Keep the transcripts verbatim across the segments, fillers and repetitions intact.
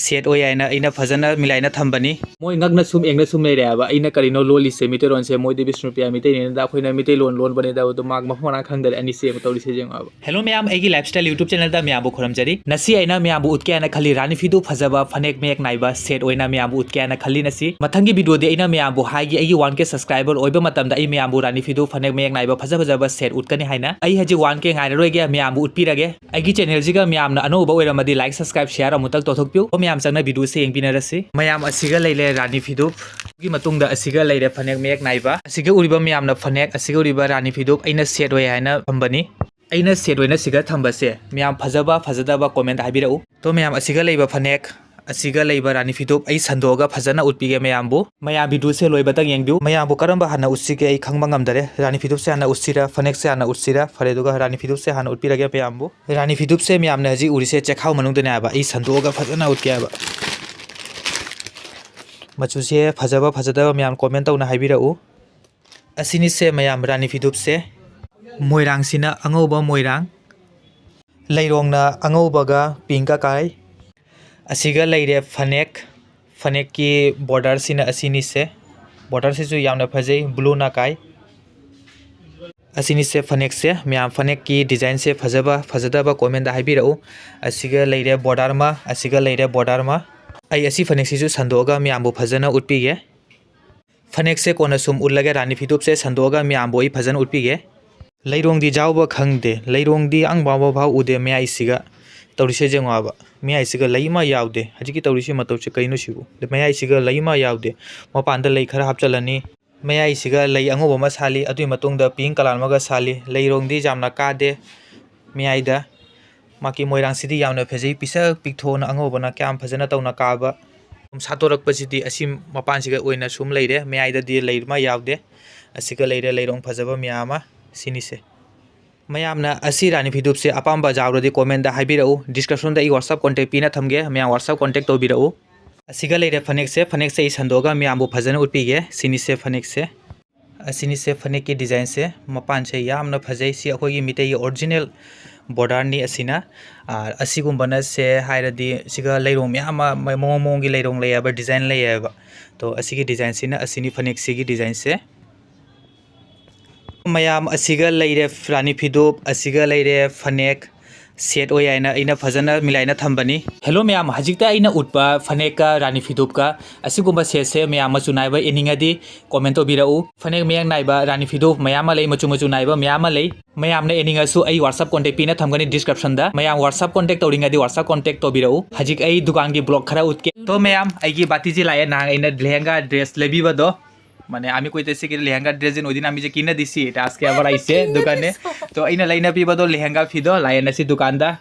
Set ꯑꯣꯏ ꯍꯥꯏꯅ ꯑꯩꯅ ꯐꯖꯅ ꯃꯤꯂꯥꯏꯅ ꯊꯝꯕꯅꯤ꯫ ꯃꯣꯏ ꯉꯛꯅ ꯁꯨꯝ ꯌꯦꯡꯅ ꯁꯨꯝ ꯂꯩꯔꯦ ꯍꯥꯏꯕ꯫ ꯑꯩꯅ ꯀꯔꯤꯅꯣ ꯂꯣꯜꯂꯤꯁꯦ, ꯃꯩꯇꯩꯂꯣꯟꯁꯦ, ꯃꯣꯏꯗꯤ ꯕꯤꯁꯅꯨꯄ꯭ꯔꯤꯌꯥ ꯃꯩꯇꯩꯅꯦꯅ ꯑꯩꯈꯣꯏꯅ ꯃꯩꯇꯩꯂꯣꯟ ꯂꯣꯟꯕꯅꯦꯗ, ꯑꯗꯨ ꯃꯥ ꯃꯐꯝ ꯃꯔꯥꯡ ꯈꯪꯗꯔꯦ꯫ ꯑꯅꯤꯁꯦ ꯌꯦꯡꯉꯨ ꯇꯧꯔꯤꯁꯦ, ꯌꯦꯡꯉꯣ ꯍꯥꯏꯕ꯫ Hello ꯃꯌꯥꯝ, ꯑꯩꯒꯤ Lifestyle YouTube channelꯗ ꯃꯌꯥꯝꯕꯨ ꯈꯨꯔꯨꯝꯖꯔꯤ꯫ ꯉꯁꯤ ꯑꯩꯅ ꯃꯌꯥꯝꯕꯨ ꯎꯠꯀꯦ ꯍꯥꯏꯅ ꯈꯜꯂꯤ ꯔꯥꯅꯤ ꯐꯤꯗꯨ ꯐꯖꯕ ꯐꯅꯦꯛ ꯃꯌꯦꯛ ꯅꯥꯏꯕ ꯁꯦꯠ ꯑꯣꯏꯅ ꯃꯌꯥꯝꯕꯨ ꯎꯠꯀꯦ ꯍꯥꯏꯅ ꯈꯜꯂꯤ ꯉꯁꯤ꯫ ꯃꯊꯪꯒꯤ ꯚꯤꯗꯤꯑꯣꯗꯤ ꯑꯩꯅ ꯃꯌꯥꯝꯕꯨ ꯍꯥꯏꯒꯦ, ꯑꯩꯒꯤ one K subscriber ꯑꯣꯏꯕ ꯃꯇꯝꯗ ꯑꯩ ꯃꯌꯥꯝꯕꯨ ꯔꯥꯅꯤ ꯐꯤꯗꯨ ꯐꯅꯦꯛ ꯃꯌꯦꯛ ꯅꯥꯏꯕ ꯐꯖ ꯐꯖꯕ ꯁꯦꯠ ꯎꯠꯀꯅꯤ ꯍꯥꯏꯅ꯫ ꯑꯩ ꯍꯧꯖꯤꯛ one K ꯉꯥꯏꯔꯔꯣꯏꯒꯦ, ꯃꯌꯥꯝꯕꯨ ꯎꯠꯄꯤꯔꯒꯦ꯫ ꯑꯩꯒꯤ channelꯁꯤꯒ ꯃꯌꯥꯝꯅ ꯑꯅꯧꯕ ꯑꯣꯏꯔꯝꯃꯗꯤ like, subscribe, share ꯑꯃꯨꯛꯇꯪ ꯇꯧꯊꯣꯛꯄꯤꯌꯨ꯫ ꯃꯌꯥꯝ ꯆꯪꯅ ꯚꯤꯗꯤꯑꯣꯁꯦ ꯌꯦꯡꯕꯤꯅꯔꯁꯤ꯫ ꯃꯌꯥꯝ, ꯑꯁꯤꯒ ꯂꯩꯔꯦ ꯔꯥꯅꯤ ꯐꯤꯗꯨꯞ꯫ ꯑꯗꯨꯒꯤ ꯃꯇꯨꯡꯗ ꯑꯁꯤꯒ ꯂꯩꯔꯦ ꯐꯅꯦꯛ ꯃꯌꯦꯛ ꯅꯥꯏꯕ꯫ ꯑꯁꯤꯒ ꯎꯔꯤꯕ ꯃꯌꯥꯝꯅ ꯐꯅꯦꯛ, ꯑꯁꯤꯒ ꯎꯔꯤꯕ ꯔꯥꯅꯤ ꯐꯤꯗꯨꯞ ꯑꯩꯅ ꯁꯦꯠ ꯑꯣꯏ ꯍꯥꯏꯅ ꯊꯝꯕꯅꯤ꯫ ꯑꯩꯅ ꯁꯦꯠ ꯑꯣꯏꯅ ꯁꯤꯒ ꯊꯝꯕꯁꯦ ꯃꯌꯥꯝ ꯐꯖꯕ ꯐꯖꯗꯕ comment ꯍꯥꯏꯕꯤꯔꯛꯎ꯫ ꯇꯣ ꯃꯌꯥꯝ, ꯑꯁꯤꯒ ꯂꯩꯕ ꯐꯅꯦꯛ, ꯑꯁꯤꯒ ꯂꯩꯕ ꯔꯥꯅꯤ ꯐꯤꯗꯨꯞ ꯑꯩ ꯁꯟꯗꯣꯛꯑꯒ ꯐꯖꯅ ꯎꯠꯄꯤꯒꯦ ꯃꯌꯥꯝꯕꯨ꯫ ꯃꯌꯥꯝ ꯚꯤꯗꯤꯑꯣꯁꯦ ꯂꯣꯏꯕꯇꯪ ꯌꯦꯡꯕꯤꯌꯨ꯫ ꯃꯌꯥꯝꯕꯨ ꯀꯔꯝꯕ ꯍꯥꯟꯅ ꯎꯠꯁꯤꯒꯦ ꯑꯩ ꯈꯪꯕ ꯉꯝꯗꯔꯦ꯫ ꯔꯥꯅꯤ ꯐꯤꯗꯨꯞꯁꯦ ꯍꯥꯟꯅ ꯎꯠꯁꯤꯔꯥ, ꯐꯅꯦꯛꯁꯦ ꯍꯥꯟꯅ ꯎꯠꯁꯤꯔꯥ? ꯐꯔꯦ, ꯑꯗꯨꯒ ꯔꯥꯅꯤ ꯐꯤꯗꯨꯞꯁꯦ ꯍꯥꯟꯅ ꯎꯠꯄꯤꯔꯒꯦ ꯃꯌꯥꯝꯕꯨ꯫ ꯔꯥꯅꯤ ꯐꯤꯗꯨꯞꯁꯦ ꯃꯌꯥꯝꯅ ꯍꯧꯖꯤꯛ ꯎꯔꯤꯁꯦ ꯆꯦꯈꯥꯎ ꯃꯅꯨꯡꯗꯅꯦ ꯍꯥꯏꯕ꯫ ꯑꯩ ꯁꯟꯗꯣꯛꯑꯒ ꯐꯖꯅ ꯎꯠꯀꯦ ꯍꯥꯏꯕ꯫ ꯃꯆꯨꯁꯦ ꯐꯖꯕ ꯐꯖꯗꯕ ꯃꯌꯥꯝ comment ꯇꯧꯅ ꯍꯥꯏꯕꯤꯔꯛꯎ꯫ ꯑꯁꯤꯅꯤꯁꯦ ꯃꯌꯥꯝ ꯔꯥꯅꯤ ꯐꯤꯗꯨꯞꯁꯦ꯫ ꯃꯣꯏꯔꯥꯡꯁꯤꯅ ꯑꯉꯧꯕ ꯃꯣꯏꯔꯥꯡ꯫ ꯂꯩꯔꯣꯡꯅ ꯑꯉꯧꯕꯒ pink ꯀꯥꯏ꯫ ꯑꯁꯤꯒ ꯂꯩꯔꯦ ꯐꯅꯦꯛ꯫ ꯐꯅꯦꯛꯀꯤ borderꯁꯤꯅ ꯑꯁꯤꯅꯤꯁꯦ꯫ Borderꯁꯤꯁꯨ ꯌꯥꯝꯅ ꯐꯖꯩ, blueꯅ ꯀꯥꯏ꯫ ꯑꯁꯤꯅꯤꯁꯦ ꯐꯅꯦꯛꯁꯦ꯫ ꯃꯌꯥꯝ ꯐꯅꯦꯛꯀꯤ designꯁꯦ ꯐꯖꯕ ꯐꯖꯗꯕ commentꯇ ꯍꯥꯏꯕꯤꯔꯛꯎ꯫ ꯑꯁꯤꯒ ꯂꯩꯔꯦ border ꯑꯃ, ꯑꯁꯤꯒ ꯂꯩꯔꯦ border ꯑꯃ꯫ ꯑꯩ ꯑꯁꯤ ꯐꯅꯦꯛꯁꯤꯁꯨ ꯁꯟꯗꯣꯛꯑꯒ ꯃꯌꯥꯝꯕꯨ ꯐꯖꯅ ꯎꯠꯄꯤꯒꯦ꯫ ꯐꯅꯦꯛꯁꯦ ꯀꯣꯟꯅ ꯁꯨꯝ ꯎꯠꯂꯒꯦ, ꯔꯥꯅꯤ ꯐꯤꯗꯨꯞꯁꯦ ꯁꯟꯗꯣꯛꯑꯒ ꯃꯌꯥꯝꯕꯨ ꯑꯩ ꯐꯖꯅ ꯎꯠꯄꯤꯒꯦ꯫ ꯂꯩꯔꯣꯡꯗꯤ ꯌꯥꯎꯕ ꯈꯪꯗꯦ, ꯂꯩꯔꯣꯡꯗꯤ ꯑꯪ ꯐꯥꯎꯕ ꯐꯥꯎ ꯎꯗꯦ ꯃꯌꯥꯏꯁꯤꯒ꯫ ꯇꯧꯔꯤꯁꯦ ꯌꯦꯡꯉꯣ ꯍꯥꯏꯕ, ꯃꯌꯥꯏꯁꯤꯒ ꯂꯩ ꯑꯃ ꯌꯥꯎꯗꯦ꯫ ꯍꯧꯖꯤꯛꯀꯤ ꯇꯧꯔꯤꯁꯤ ꯃꯇꯧꯁꯦ ꯀꯩꯅꯣ ꯁꯤꯕꯨ? ꯃꯌꯥꯏꯁꯤꯒ ꯂꯩ ꯑꯃ ꯌꯥꯎꯗꯦ꯫ ꯃꯄꯥꯟꯗ ꯂꯩ ꯈꯔ ꯍꯥꯞꯆꯤꯜꯂꯅꯤ꯫ ꯃꯌꯥꯏꯁꯤꯒ ꯂꯩ ꯑꯉꯧꯕ ꯑꯃ ꯁꯥꯠꯂꯤ, ꯑꯗꯨꯒꯤ ꯃꯇꯨꯡꯗ pink colour ꯑꯃꯒ ꯁꯥꯠꯂꯤ꯫ ꯂꯩꯔꯣꯡꯗꯤ ꯌꯥꯝꯅ ꯀꯥꯗꯦ ꯃꯌꯥꯏꯗ꯫ ꯃꯥꯒꯤ ꯃꯣꯏꯔꯥꯡꯁꯤꯗꯤ ꯌꯥꯝꯅ ꯐꯖꯩ, ꯄꯤꯁꯛ ꯄꯤꯛꯊꯣꯛꯅ ꯑꯉꯧꯕꯅ ꯀꯌꯥꯝ ꯐꯖꯅ ꯇꯧꯅ ꯀꯥꯕ꯫ ꯁꯨꯝ ꯁꯥꯠꯇꯣꯔꯛꯄꯁꯤꯗꯤ ꯑꯁꯤ ꯃꯄꯥꯟꯁꯤꯒ ꯑꯣꯏꯅ ꯁꯨꯝ ꯂꯩꯔꯦ, ꯃꯌꯥꯏꯗꯗꯤ ꯂꯩ ꯑꯃ ꯌꯥꯎꯗꯦ꯫ ꯑꯁꯤꯒ ꯂꯩꯔꯦ ꯂꯩꯔꯣꯡ ꯐꯖꯕ ꯃꯌꯥꯝ ꯑꯃ, ꯁꯤꯅꯤꯁꯦ꯫ ꯃꯌꯥꯝꯅ ꯑꯁꯤ ꯔꯥꯅꯤ ꯐꯤꯗꯨꯞꯁꯦ ꯑꯄꯥꯝꯕ ꯌꯥꯎꯔꯗꯤ commentꯇ ꯍꯥꯏꯕꯤꯔꯛꯎ, descriptionꯗ ꯑꯩ WhatsApp contact ꯄꯤꯅ ꯊꯝꯒꯦ, ꯃꯌꯥꯝ WhatsApp contact ꯇꯧꯕꯤꯔꯛꯎ꯫ ꯑꯁꯤꯒ ꯂꯩꯔꯦ ꯐꯅꯦꯛꯁꯦ, ꯐꯅꯦꯛꯁꯦ ꯑꯩ ꯁꯟꯗꯣꯛꯑꯒ ꯃꯌꯥꯝꯕꯨ ꯐꯖꯅ ꯎꯠꯄꯤꯒꯦ꯫ ꯁꯤꯅꯤꯁꯦ ꯐꯅꯦꯛꯁꯦ꯫ ꯑꯁꯤꯅꯤꯁꯦ ꯐꯅꯦꯛꯀꯤ designꯁꯦ, ꯃꯄꯥꯟꯁꯦ ꯌꯥꯝꯅ ꯐꯖꯩ꯫ ꯁꯤ ꯑꯩꯈꯣꯏꯒꯤ ꯃꯤꯇꯩꯒꯤ original ꯕꯣꯔꯗꯔꯅꯤ ꯑꯁꯤꯅ꯫ ꯑꯥ, ꯑꯁꯤꯒꯨꯝꯕꯅ ꯁꯦ ꯍꯥꯏꯔꯗꯤ ꯁꯤꯒ ꯂꯩꯔꯣꯡ ꯃꯌꯥꯝ ꯑꯃ ꯃꯑꯣꯡ ꯃꯑꯣꯡꯒꯤ ꯂꯩꯔꯣꯡ ꯂꯩꯌꯦꯕ, ꯗꯤꯖꯥꯏꯟ ꯂꯩꯌꯦꯕ꯫ ꯇꯣ, ꯑꯁꯤꯒꯤ ꯗꯤꯖꯥꯏꯟꯁꯤꯅ ꯑꯁꯤꯅꯤ, ꯐꯅꯦꯛꯁꯤꯒꯤ ꯗꯤꯖꯥꯏꯟꯁꯦ꯫ ꯃꯌꯥꯝ, ꯑꯁꯤꯒ ꯂꯩꯔꯦ ꯔꯥꯅꯤ ꯐꯤꯗꯨꯞ, ꯑꯁꯤꯒ ꯂꯩꯔꯦ ꯐꯅꯦꯛ꯫ ꯁꯦꯠ ꯑꯣꯏ ꯍꯥꯏꯅ ꯑꯩꯅ ꯐꯖꯅ ꯃꯤꯂꯥꯏꯅ ꯊꯝꯕꯅꯤ꯫ ꯍꯦꯜꯂꯣ ꯃꯌꯥꯝ, ꯍꯧꯖꯤꯛꯇ ꯑꯩꯅ ꯎꯠꯄ ꯐꯅꯦꯛꯀ ꯔꯥꯅꯤ ꯐꯤꯗꯨꯞꯀ ꯑꯁꯤꯒꯨꯝꯕ ꯁꯦꯠꯁꯦ ꯃꯌꯥꯝ ꯃꯆꯨ ꯅꯥꯏꯕ ꯌꯦꯡꯅꯤꯡꯉꯗꯤ ꯀꯣꯃꯦꯟ ꯇꯧꯕꯤꯔꯛꯎ꯫ ꯐꯅꯦꯛ ꯃꯌꯦꯛ ꯅꯥꯏꯕ, ꯔꯥꯅꯤ ꯐꯤꯗꯨꯞ ꯃꯌꯥꯝ ꯑꯃ ꯂꯩ, ꯃꯆꯨ ꯃꯆꯨ ꯅꯥꯏꯕ ꯃꯌꯥꯝ ꯑꯃ ꯂꯩ꯫ ꯃꯌꯥꯝꯅ ꯌꯦꯡꯅꯤꯡꯉꯁꯨ ꯑꯩ WhatsApp contact ꯄꯤꯅ ꯊꯝꯒꯅꯤ descriptionꯗ꯫ ꯃꯌꯥꯝ WhatsApp contact ꯇꯧꯅꯤꯡꯉꯗꯤ WhatsApp contact ꯇꯧꯕꯤꯔꯛꯎ꯫ ꯍꯧꯖꯤꯛ ꯑꯩ ꯗꯨꯀꯥꯟꯒꯤ vlog ꯈꯔ ꯎꯠꯀꯦ꯫ ꯇꯣ ꯃꯌꯥꯝ, ꯑꯩꯒꯤ ꯕꯥꯇꯤꯁꯤ ꯂꯥꯛꯑꯦ, ꯅꯍꯥꯟ ꯑꯩꯅ ꯂꯦꯍꯦꯡꯒꯥ dress ꯂꯩꯕꯤꯕꯗꯣ꯫ মানে আমি কইতেছি কি লেহেঙ্গা ড্রেস দিন ওই দিন আমি যে কিনে দিছি, এটা আজকে আবার আইছে দোকানে। তো এই না লাইনা পিবা তো লেহেঙ্গা ফিদো লাইন আছে দোকানদা।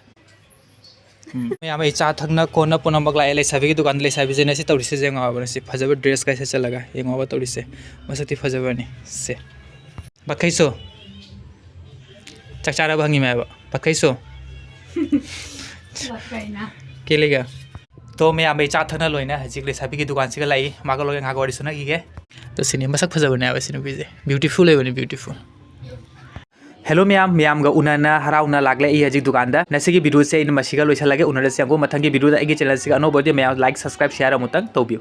ꯎꯝ꯫ ꯃꯌꯥꯝ, ꯑꯩ ꯆꯥ ꯊꯛꯅ ꯀꯣꯟꯅ ꯄꯨꯝꯅꯃꯛ ꯂꯥꯛꯑꯦ꯫ ꯂꯩꯁꯥꯕꯤꯒꯤ ꯗꯨꯀꯥꯟꯗ ꯂꯩꯁꯥꯕꯤꯁꯤꯅ ꯁꯤ ꯇꯧꯔꯤꯁꯦ ꯌꯦꯡꯉꯣꯕ, ꯁꯤ ꯐꯖꯕ ꯗ꯭ꯔꯦꯁꯀ ꯁꯦꯠꯆꯜꯂꯒ ꯌꯦꯡꯉꯣꯕ ꯇꯧꯔꯤꯁꯦ꯫ ꯃꯁꯛꯇꯤ ꯐꯖꯕꯅꯤ꯫ ꯁꯦ꯫ ꯕꯥꯈꯩꯁꯨ꯫ ꯆꯥꯛ ꯆꯥꯔꯕ ꯍꯪꯉꯤꯃꯦꯕ꯫ ꯕꯥꯈꯩꯁꯨ꯫ ꯀꯩꯅ? ꯀꯦꯂꯤꯒ꯫ ꯇꯣ ꯃꯌꯥꯝ, ꯑꯩ ꯆꯥ ꯊꯛꯅ ꯂꯣꯏꯅ ꯍꯧꯖꯤꯛ ꯂꯩꯁꯥꯕꯤꯒꯤ ꯗꯨꯀꯥꯟꯁꯤꯒ ꯂꯥꯛꯏ꯫ ꯃꯥꯒ ꯂꯣꯏꯅ ꯉꯥꯏꯍꯥꯛ ꯋꯥꯔꯤ ꯁꯥꯟꯅꯈꯤꯒꯦ꯫ ꯇꯣ ꯁꯤꯅꯤ, ꯃꯁꯛ ꯐꯖꯕꯅꯦ ꯍꯥꯏꯕ ꯁꯤ ꯅꯨꯄꯤꯁꯦ꯫ Beautiful ꯑꯣꯏꯕꯅꯤ, beautiful꯫ ꯍꯦꯜꯂꯣ ꯃꯌꯥꯝ, ꯃꯌꯥꯝꯒ ꯎꯅꯅ ꯍꯔꯥꯎꯅ ꯂꯥꯛꯂꯦ ꯑꯩ ꯍꯧꯖꯤꯛ ꯗꯨꯀꯥꯟꯗ꯫ ꯉꯁꯤꯒꯤ videoꯁꯦ ꯑꯩꯅ ꯃꯁꯤꯒ ꯂꯣꯏꯁꯤꯜꯂꯒꯦ꯫ ꯎꯅꯔꯁꯤ ꯑꯃꯨꯛ ꯃꯊꯪꯒꯤ videoꯗ꯫ ꯑꯩꯒꯤ channelꯁꯤꯒ ꯑꯅꯧꯕ ꯑꯣꯏꯗꯤ ꯃꯌꯥꯝ like, subscribe, share ꯑꯃꯨꯛꯇꯪ ꯇꯧꯕꯤꯌꯨ꯫